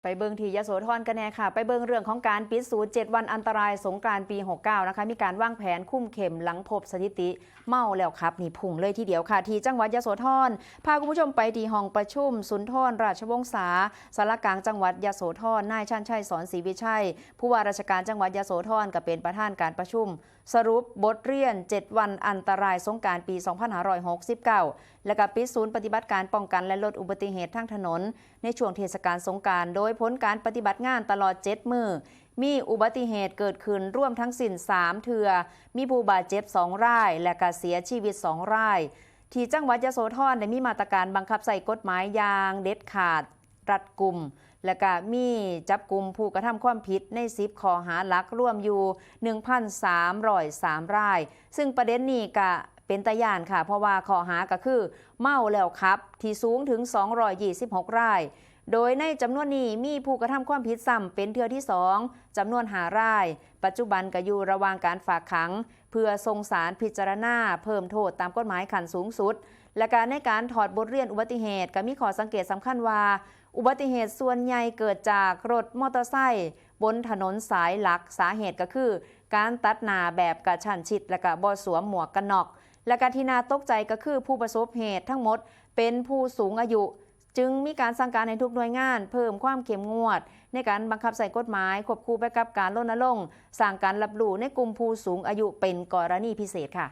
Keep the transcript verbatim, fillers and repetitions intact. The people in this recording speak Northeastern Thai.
ไปเบิ่งที่ยโสธรกันแน่ค่ะ ไปเบิ่งเรื่องของการปิดศูนย์เจ็ดวันอันตรายสงกรานต์ปีหกเก้านะคะ มีการวางแผนคุมเข้มหลังพบสถิติเมาแล้วขับนี่พุ่งเลยทีเดียวค่ะ ที่จังหวัดยโสธร พาคุณผู้ชมไปที่ห้องประชุมสุนทรราชวงศา ศาลากลางจังหวัดยโสธร นายชันชัย สอนศรีวิชัย ผู้ว่าราชการจังหวัดยโสธรก็เป็นประธานการประชุม สรุปบทเรียนเจ็ดวันอันตรายสงกรานต์ปีสองพันห้าร้อยหกสิบเก้า และก็ปิดศูนย์ปฏิบัติการป้องกันและลดอุบัติเหตุทางถนน ในช่วงเทศกาลสงกรานต์ โดยผลการปฏิบัติงานตลอดเจ็ดมื้อ มีอุบัติเหตุเกิดขึ้นรวมทั้งสิ้นสามเทื่อ มีผู้บาดเจ็บสองราย และก็เสียชีวิตสองราย ที่จังหวัดยโสธรได้มีมาตรการบังคับใช้กฎหมายอย่างเด็ดขาด รัดกุม และก็มีจับกุมผู้กระทำความผิดในสิบข้อหาหลักรวมอยู่ หนึ่งพันสามร้อยสามราย ซึ่งประเด็นนี้ก็เป็นตาย่านค่ะ เพราะว่าข้อหาก็คือเมาแล้วขับ ที่สูงถึงสองร้อยยี่สิบหกราย โดยในจำนวนนี้มีผู้กระทำความผิดซ้ำเป็นเทื่อที่สองจำนวนห้าราย ปัจจุบันก็อยู่ระหว่างการฝากขัง เพื่อส่งศาลพิจารณาเพิ่มโทษตามกฎหมายขั้นสูงสุด และการในการถอดบทเรียนอุบัติเหตุก็มีข้อสังเกตสำคัญว่า อุบัติเหตุส่วนใหญ่เกิดจากรถมอเตอร์ไซค์บนถนนสายหลัก สาเหตุก็คือการตัดหน้าแบบกระชั้นชิด และก็บ่สวมหมวกกันน็อก และก็ที่น่าตกใจก็คือผู้ประสบเหตุทั้งหมดเป็นผู้สูงอายุ จึงมีการสั่งการให้ทุกหน่วยงานเพิ่มความเข้มงวด ในการบังคับใช้กฎหมายควบคู่ไปกับการรณรงค์สร้างการรับรู้ในกลุ่มผู้สูงอายุเป็นกรณีพิเศษค่ะ